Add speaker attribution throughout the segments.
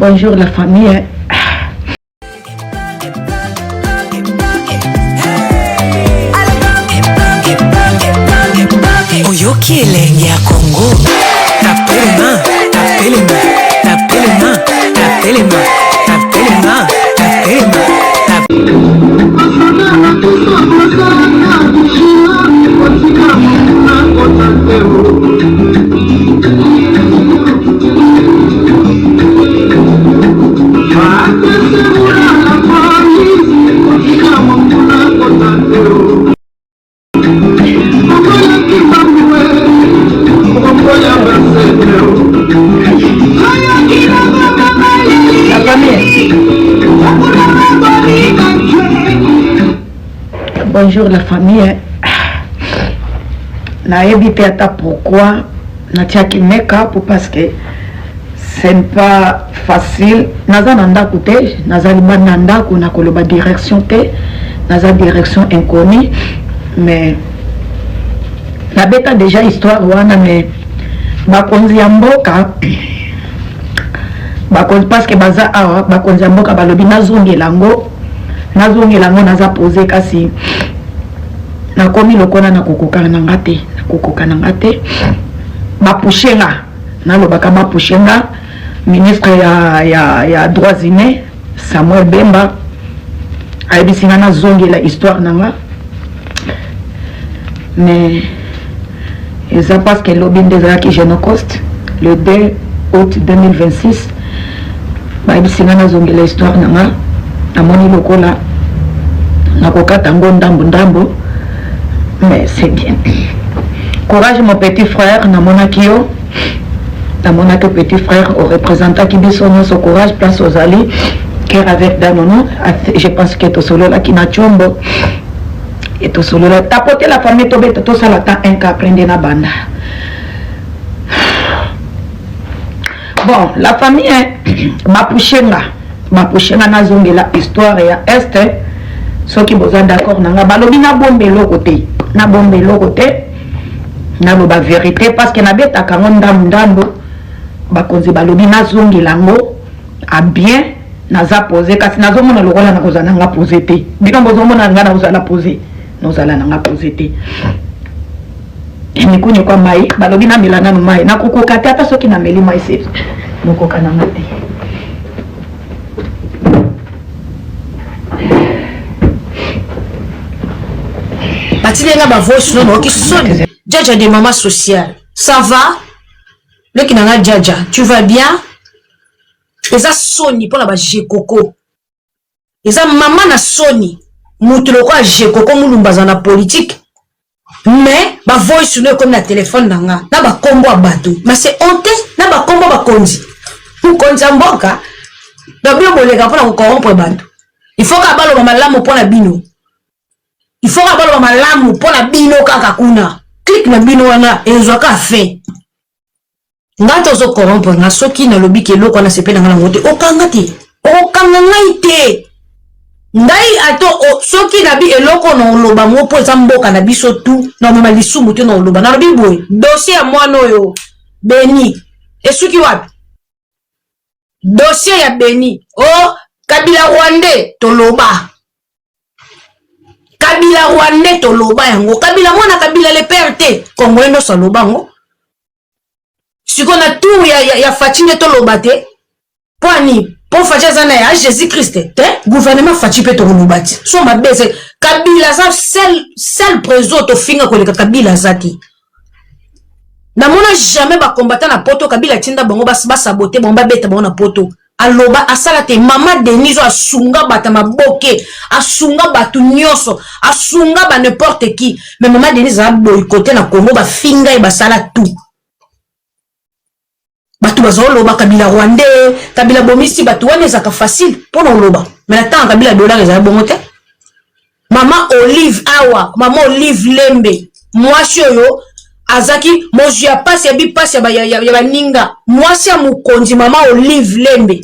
Speaker 1: Bonjour la famille.
Speaker 2: Oyoki elengi ya Congo. Tapelema, tapelema, tapelema, tapelema, tapelema, tapelema.
Speaker 3: Bonjour la famille. Nayebi te ata pourquoi natiaki make-up parce que ce n'est pas facile. Naza na ndako te, naza libanda na ndako, nakoloba direction te, naza direction inconnue, mais nabeta déjà histoire wana mais bakonzi ya mboka bakonzi parce que baza awa bakonzi ya mboka balobi nazongela yango nazongela yango naza pose kasi nakomi lokola nakokoka na nga te nakokoka na nga te bapushe nga nalobaka bapushe nga ministre ya, ya, ya droits humains Samuel Bemba ayebisi nga nazongela histoire na nga mais eza parce que lobi nde ezalaki genocost le 2 août 2026 bayebisi nga nazongela histoire na nga namoni lokola nakokata yango ndambo ndambo mais c'est bien courage mon petit frère namonaki yo namonaki petit frère orepresentaki biso nyonso courage place ozali cœur avec danono je pense que tosololaki na chombo et tosolola tapote la famille tobeta tosala ata un cas après nde nabanda bon la famille hein, bapushe nga bapushe nga nazongela histoire ya est soki boza d'accord na nga balobi nabomba eloko te nabomba eloko te naloba verité parce que nabetaka yango ndambu ndambu bakonzi balobi nazongela yango a bien naza pose kasi nazomona lokola nakozala nanga pose te bino bozomona nga nakozala pose nozala nanga pose te mikuni kwa mai balobi namela nanu mai nakokoka te ata soki nameli mai se nokoka nanga te
Speaker 4: batindi nga ba voice no nayoki soni jaja de mama sociale ça va leki na nga jaja tu vas bien eza soni mpo na ba jekoko eza mama na soni moto lokola jekoko mulumba aza na politike mais ba voice no ekomi na telefone na nga na bakombo ya bato mais c'est honte na bakombo ya bakonzi mokonzi ya mboka donc bino boleka mpona kocorrompre bato il faut kaka baloba malamu mpo na bino il faut kaka baloba malamu mpo na bino kaka kuna clique na bino wana ezwaka fin Nga te ozo corrompre nga soki nalobi ke eloko wana sepela nga nango te okanga te okokanga ngai te ngai ato soki nabi eloko na oloba ngo mpo eza mboka na biso tu na omema lisumu te na oloba nalobi boye dossier ya mwana oyo beni esuki wapi dossier ya beni o oh, kabila rwandais toloba kabila rwandais toloba yango kabila mwana kabila le père te congolais nyonso aloba yango sikoyo na tour ya, ya, ya faci nde toloba te mpo ani mpo faci aza na ya jésus christ te gouvernement faci mpe tokoloba te so mabe eza kabila aza seul, seul président tofinga koleka kabila aza te namona jamais bakombata na poto kabila atinda bango basabote bango babeta bango na poto aloba asala te mama denise oyo asunga bato ya maboke asunga bato nyonso asunga ba n'importe qui mais mama denise aza boykote na congo bafinga ye basala tout bato bazoloba kabila rwandais kabila bomisi bato wana ezalaka facile mpo na oloba mais na ntango kabila dollar ezala bongo te Mama Olive awa, mama Olive Lembe, mwasi oyo azaki mozwi ya pasi ya bipasi ya, ya, ya, ya baninga, mwasi ya mokonzi mama Olive Lembe,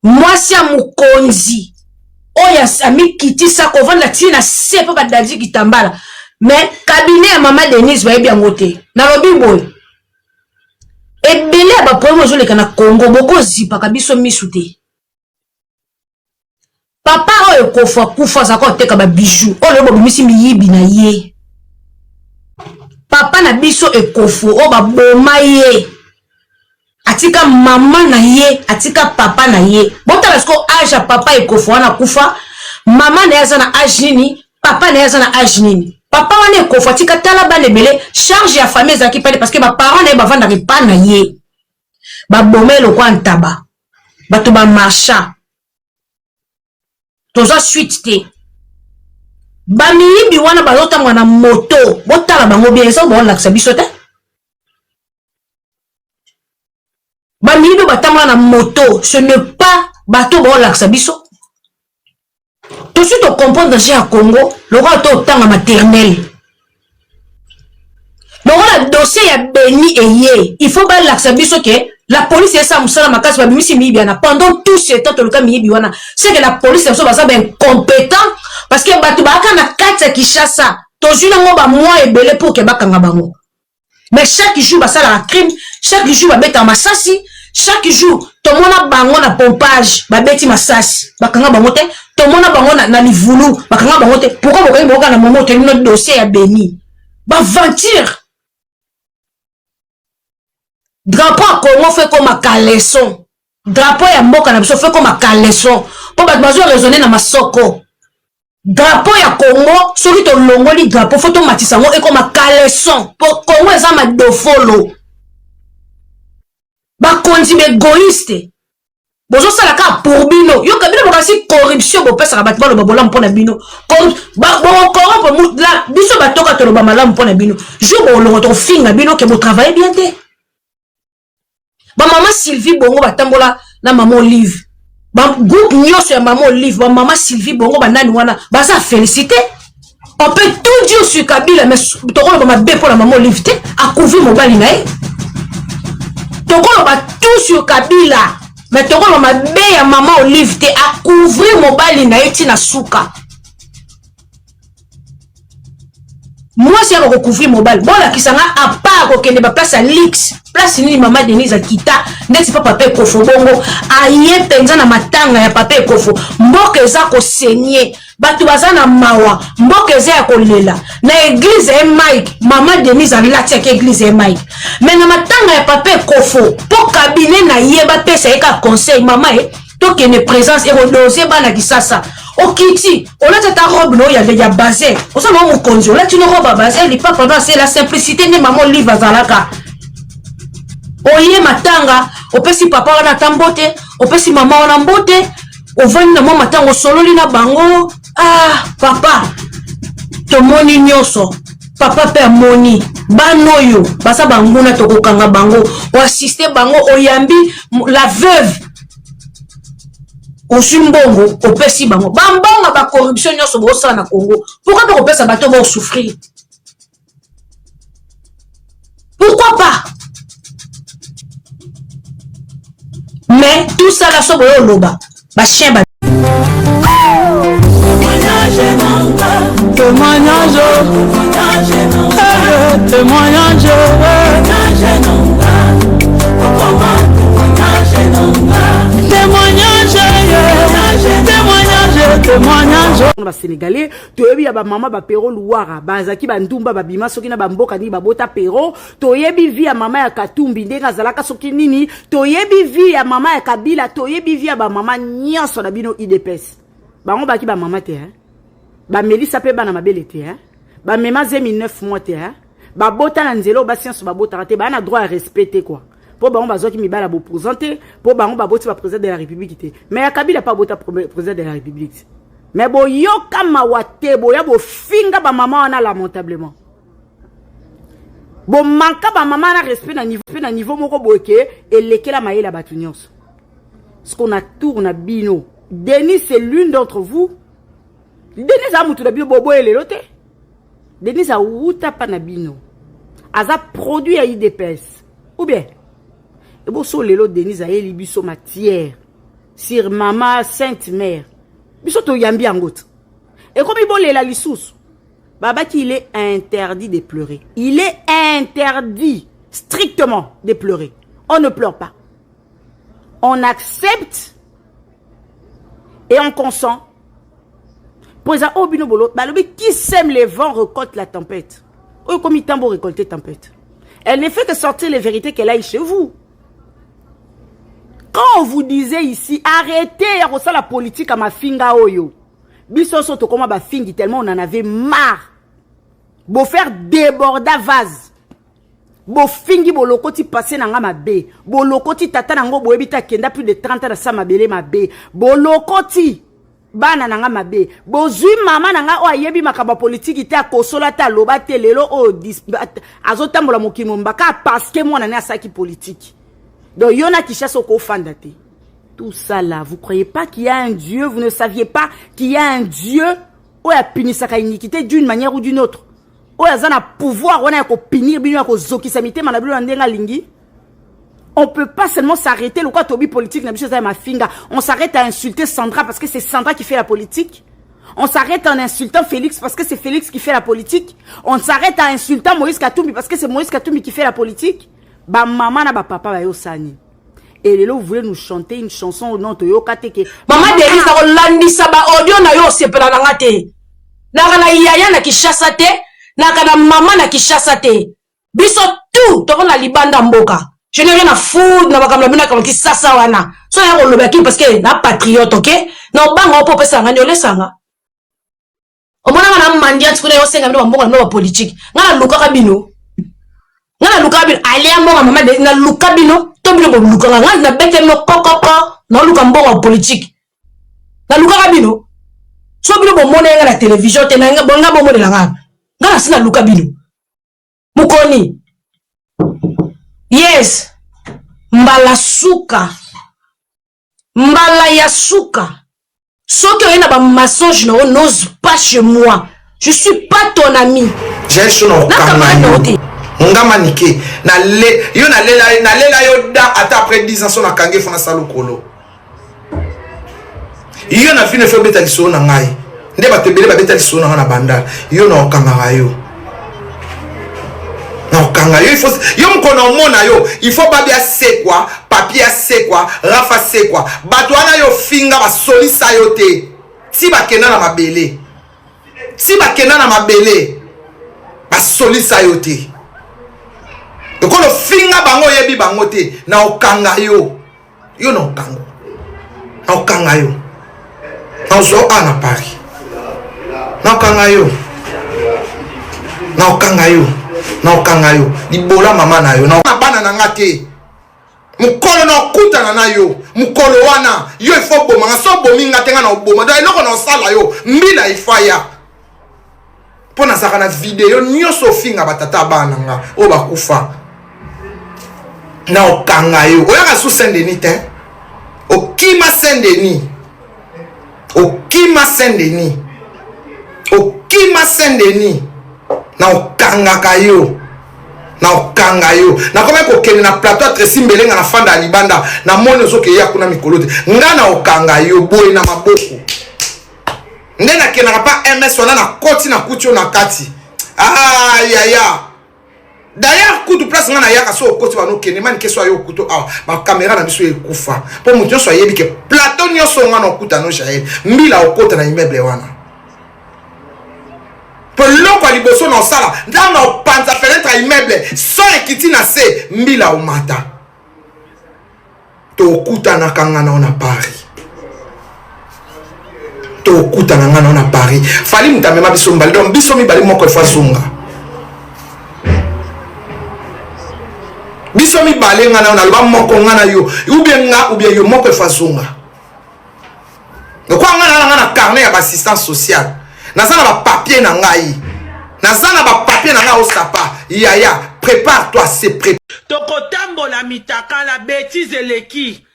Speaker 4: mwasi ya mokonzi oyo amikitisa kovanda ti na se mpo badadi kitambala mais cabinet ya mama Denise bayebi yango te. Nalobi boye. Ebele ya ba problème ezoleka na Congo bokozipaka biso misu te. Papa oyo kofu akufa azalaka koteka ba bijoux oyo lelo bobimisi miyibi na ye. Papa na biso ekofu oyo baboma ye atika mama na ye atika papa na ye. Botala sikoyo age ya papa ekofu wana akufa, mama na ye aza na age nini, papa na ye aza na age nini? Papa wana ekofu atika tala bana ebele, charge ya famille ezalaki pale parce que ba parents na ye bavandaka epa na ye. Baboma ye lokola ntaba. Bato ba marcha. Toza suite te. Ba miyibi wana bazotambola na moto, botala bango bien, eza bolakisa biso te. Ba miyibi batambola na moto, ce n'est pas bato bolakisa biso. Tosi to comprendre jeu ya Congo lokola to tanga maternelle. Lokola dossier ya Beni eye, il faut balakisa biso ke la police esa musala makasi babimisi miyibi wana pendant tout ce temps toluka miyibi wana c'est que la police na biso baza ba incompétent parce que bato baaka na kati ya Kinshasa tozwi nango ba mois ebele pour ke bakanga bango. Mais chaque jour basalaka crime, chaque jour babetaka masasi, chaque jour tomona bango na pompage babeti masasi bakanga bango te, tomona bango na, na livulu bakanga bango te. Pourquoi bokangi bango kaka na moment toyebi no dossier ya Beni? Baventure. Drapeau ya Congo fait comme caleçon. Drapeau ya mboka na biso fait comme caleçon. Po bato bazo raisonner na masoko. Drapeau ya Congo soki tolongoli drapeau faut tomatisa yango ekoma caleçon po Congo eza madofolo. Bakonzi ba egoïste bozosala kaka pour bino. Yoka bino bokasi corruption bopesaka bato baloba bolamu mpo na bino. Bokocorrompre biso batoka toloba malamu mpo na bino. Jour bolongo tokofinga bino ke botravaille bien te. Ba mama Sylvie Bongo batambola na mama Olive. Ba groupe nyonso ya mama Olive, ba mama Sylvie Bongo ba nani wana baza félicité. On peut tout dire sur Kabila mais tokoloba mabe mpo na mama Olive te, a couvrir mobali na ye. Tokoloba tout sur Kabila mais tokoloba mabe ya mama Olive te, a couvrir mobali na ye tina suka. Mwasi yaka kocouvrir mobali, bolakisa nga à part kokende ba place ya luxe, place nini mama Denise akita ndeti pa papa Ekofo bongo aye mpenza na matanga ya papa Ekofo. Mboka eza kosenye, bato baza na mawa, mboka eza ya kolela. Na eglise ya Mike, mama Denise alatiaki eglise ya Mike, mais na matanga ya papa Ekofo po cabinet na ye bapesa ye ka conseil, mama ye tokende présence ekodose bana Kisasa. Okiti olati ata robe na oyo ya bazin, oza na mokonzi olati no robe ya bazin, lipapa no ase la simplicité nde mama Olive azalaka. Oye matanga opesi papa wana ata mbote, opesi mama wana mbote, ovandi na mwa matanga osololi na bango. Ah papa, tomoni nyonso. Papa pe amoni bana oyo baza banguna, tokokanga bango, oassiste bango, oyambi la veuve, ozwi mbongo opesi bango bambongo ba corruption nyonso bosala na Congo. Pourquoi pas kopesa bato bao souffrir? Pourquoi pas? Mais tout ça là so boyo loba ba chien ba
Speaker 2: témoignage, témoignage, témoignage, témoignage.
Speaker 1: Basénégalais toyebi ya bamama bapero luwara bazalaki bandumba babima soki na bamboka nini babota pero. Toyebi vie ya mama ya Katumbi ndenge azalaka soki nini, toyebi vie ya mama ya Kabila, toyebi vie ya bamama nyonso na bino UDPS. Bango baki bamama te, hein? Bamelisa mpe bana mabele te, hein? Bamema zemi 9 mois te, hein? Babota na nzela oyo basi nyonso babotaka te, baa na droit ya respect te quoi. Mpo bango bazwaki mibala boposant te, mpo bango baboti ba président de la république te. Mais ya Kabila mpe abota président de la république. Mais boyoka mawa te, boya bofinga bamama wana lamentablement. Bomanka bamama na respect na niveau, na niveau moko boye ke elekela mayele ya bato nyonso. Ce qu'on a tour na bino. Denis c'est l'une d'entre vous. Denis a mutu na bino boboye lelo te. Denis a wuta pa na bino. Aza produit ya IDPS. Ou bien eboso lelo Denis ayeli biso matière sur mama Sainte Mère. Biso toyambi yango te. Ekomi bolela lisusu. Babaki il est interdit de pleurer. Il est interdit strictement de pleurer. On ne pleure pas. On accepte et on consent. Po eza oyo bino bolo balobi qui sème le vent récolte la tempête. Oyo komi tambo récolter tempête. Elle ne fait que sortir les vérités qu'elle a chez vous. Quand on vous disait ici, arrêtez ya kosala politique ya mafinga oyo. Biso so tokoma bafingi tellement on en avait marre. Bo faire déborder vase. Bofingi bolokoti passé na nga mabe. Bolokoti tata na ngo boyebi te akenda plus de 30 ans na sa mabele mabe. Bolokoti bana na nga mabe. Bozwi mama na nga oyo ayebi makambo ya politiki te akosola te aloba te lelo oyo azotambola mokili mobimba kaka parce que mwana ne asalaki politiki. Donc yo na Kinshasa okofanda te. Tout ça là, vous croyez pas qu'il y a un Dieu, vous ne saviez pas qu'il y a un Dieu oyo apunisaka iniquité d'une manière ou d'une autre. Oyo aza na pouvoir wana ya kopunir bino ya kozokisa mitema na bino na ndenge alingi. On peut pas seulement s'arrêter lokola tobi politique na biso eza ya mafinga. On s'arrête à insulter Sandra parce que c'est Sandra qui fait la politique. On s'arrête en insultant Félix parce que c'est Félix qui fait la politique. On s'arrête en insultant Moïse Katumbi parce que c'est Moïse Katumbi qui fait la politique. Ba mama na ba papa ba yo sani. Et lelo vous voulez nous chanter une chanson non toyoka te ke
Speaker 4: Mama Denise nakolandisa ba audio na yo osepela na nga te. Naka na yaya na Kinshasa te, naka na mama na Kinshasa te. Biso tout toko na libanda mboka. Je n'ai rien à foutre na makambo na bino ya Kinshasa wana. So ya koloba ki parce que na patriote, OK? Na obanga opo opesa nga ni olesanga. Omonaka na mendiante kuna yo senga bino ba mbongo na bino ba politique. Nga na lukaka bino. Nga na lukaka bino alia mbongo mama de na luka bino to bino bolukaka nga na bete bino kokoko na luka mbongo ya politique. Na lukaka bino. So bino bomona nga na television te na nga bonga bomonela nga. Nga na sina luka bino. Mukoni. Yes. Mbala suka. Mbala ya suka. Soki oye na ba mensonge na yo n'ose pas chez moi. Je suis pas ton ami.
Speaker 5: Jael show na
Speaker 4: Na
Speaker 5: okanga
Speaker 4: camarade na
Speaker 5: yo.
Speaker 4: yo te.
Speaker 5: Nga manike na le yo na lela na lela yo da ata après 10 ans so na kange fona salo kolo. Yo na vino fo beta lisolo na ngai. Nde bato ebele babeta lisolo na ngai na bandal. Yo na okangaka yo. Na okanga yo il faut yo mokolo na omona yo il faut babi asekwa papi asekwa rafa asekwa bato wana yo finga basolisa yo te ti bakenda na mabele ti bakenda na mabele basolisa yo te lokola ofinga bango oyebi bango te na okanga yo yo na okango na okanga yo na ozwa a na Paris na okanga yo na okanga yo na okanga yo libola mama na yo na bana na nga te mokolo na okutana na yo mokolo wana yo ifo oboma nga so obomi nga te nga na oboma donc eloko na osala yo mbila ifaya mpo nazalaka na video nyonso ofinga batata ya bana na nga oyo bakufa na okanga yo oyaka su saint denis te okima saint denis okima saint denis okima saint denis na okangaka yo na okanga yo nakomaki kokende na plateau ya Tracy Mbelenga na fanda ya libanda namoni ozokeya kuna mikolo te nga na okanga yo boye na maboko nde nakendaka pa ms wana nakoti nakuti yo na kati ah, yaya d'ailleurs kutu place nga nayaka so okoti wana okende mani keso ayo okuto awa bakamera na biso ekufa mpo moto nyonso ayebi ke plateau nyonso nga na okuta no jael mbila okota na immeuble wana mpo eloko ya liboso na osala ntango na opanza fenetre ya immeuble son ekiti na se mbila omata Tokutanaka nga nao na Paris. Tokutana nga nao na Paris. Fally moto amema biso mibale donc biso mibale moko efo azonga. Biso mibale nga nao naloba moko nga na yo ou bien nga ou bien yo moko efo azonga. Lokola nga na nga na carnet ya ba assistance sociale. Naza na ba papier na ngai. Naza na ba papier na ngai osapa. Yaya, prépare-toi, c'est pré.
Speaker 6: Tokotambola mitakala betise eleki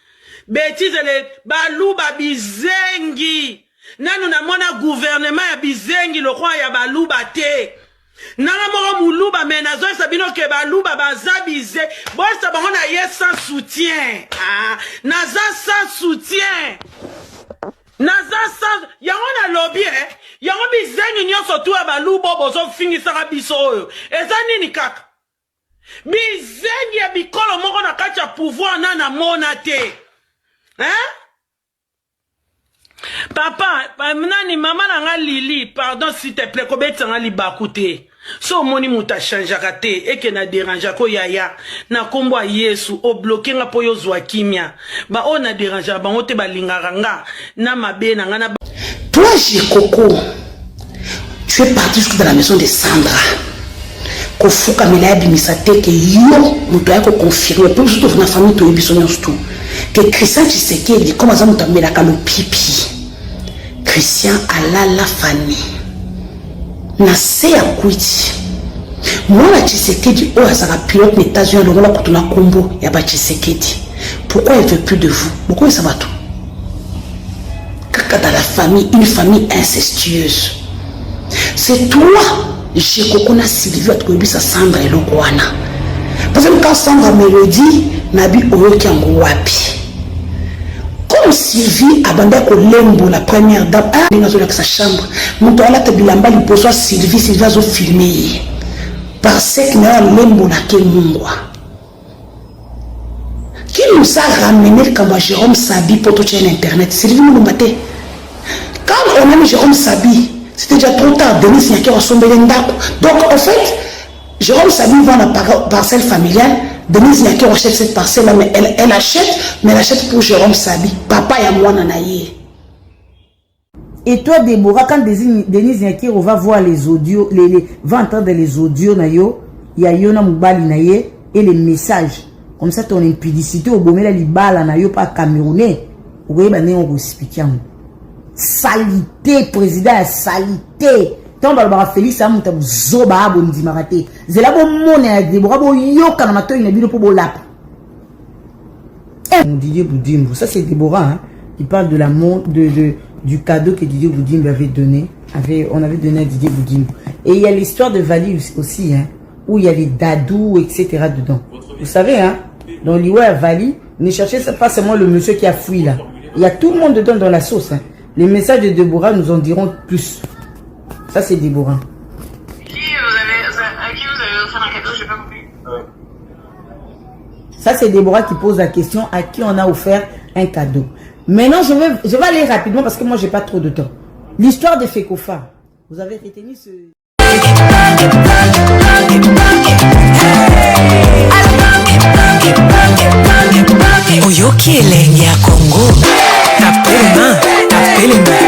Speaker 6: betise ele baluba bizengi nanu namona gouvernement ya bizengi lokola ya baluba te nanga moko muluba me nazoyebisa bino ke baluba baza bize boyebisa bango na ye sans soutien ah, naza sans soutien naza sans yango nalobi eh yango bizengi nyonso tu ya baluba oyo bozofingisaka biso oyo eza nini kaka? Bizengi ya bikolo moko na kati ya pouvoir na namona te. Hein? Papa, nani mama na nga Lili, pardon s'il te plaît, kobetisa nga libaku te. So omoni moto achangeaka te, eke na derangeaka yaya na nkombo ya Yesu, obloke nga mpo yo ozwa kimia. Ba oyo na derangeaka bango te balingaka nga na mabe na nga na
Speaker 7: Toi, Jekoko, tu es parti jusque dans la maison de Sandra. Kofukamela ya bimisa te ke yo moto aya koconfirme mpo biso toza na famille, toyebi biso nyonso tu ke Christian Tshisekedi, comme aza moto amelaka lopipi, Christian alala Fani na se ya kwiti. Mwana Tshisekedi oyo azalaka pilote na États-Unis alongola kutu na nkombo ya batshisekedi. Pourquoi il veut plus de vous? Bokoyesa bato kaka dans la famille, une famille incestueuse. C'est toi, Jekoko na Sylvie, atokoyebisa Sandra eloko wana, parce que quand Sandra me le dit, nabi oyoki yango wapi? Comme Sylvie abanda kolembola première dame, ah, ndenge azolakisa chambre, moto alata bilamba liboso ya Sylvie, Sylvie azofilme ye parce que nayo alembolake mungwa. Qui nous a ramené likambo ya Jérôme Sabi mpo totia na internet? Sylvie Mulumba te. Quand on a mis Jérôme Sabi, c'était déjà trop tard. Denis Nyakero asombeli ndako. Donc en fait, Jérôme Sabi vend la parcelle familiale, Denise Nyakero achète cette parcelle là, mais elle, elle achète, mais elle achète pour Jérôme Sabi, papa ya mwana na ye.
Speaker 1: Et toi, Déborah, quand Denise Nyakero va voir les audios, va entendre les audios na yo, ya yo na mobali na ye, et les messages. Comme ça, ton impudicité au bomela libala na yo pas camerounais. Okoyeba ndenge okoexpliquer yango. Salité, président ya salité. Ntango balobaka Félix amuta bozoba, abondimaka te. Zela bomona ya Debora, boyoka na matoi na bino mpo bolapa. Didier Boudimbo, ça c'est Déborah, hein, qui parle de la de, du cadeau que Didier Boudimbo avait donné. On avait donné à Didier Boudimbo. Et il y a l'histoire de Vali aussi, hein, où il y a les dadous, etc. dedans. Vous savez, hein, dans l'Iwa Vali, ne cherchez pas seulement le monsieur qui a fui là. Il y a tout le monde dedans dans la sauce. Hein. Les messages de Déborah nous en diront plus. Ça, c'est Déborah.
Speaker 8: À qui vous avez offert un cadeau? J'ai pas compris.
Speaker 1: Ça, c'est Déborah qui pose la question à qui on a offert un cadeau. Maintenant, je vais aller rapidement parce que moi, j'ai pas trop de temps. L'histoire de Fekofa. Vous avez retenu ce.
Speaker 9: Oyoki elengi ya Kongo, tapelema, tapelema.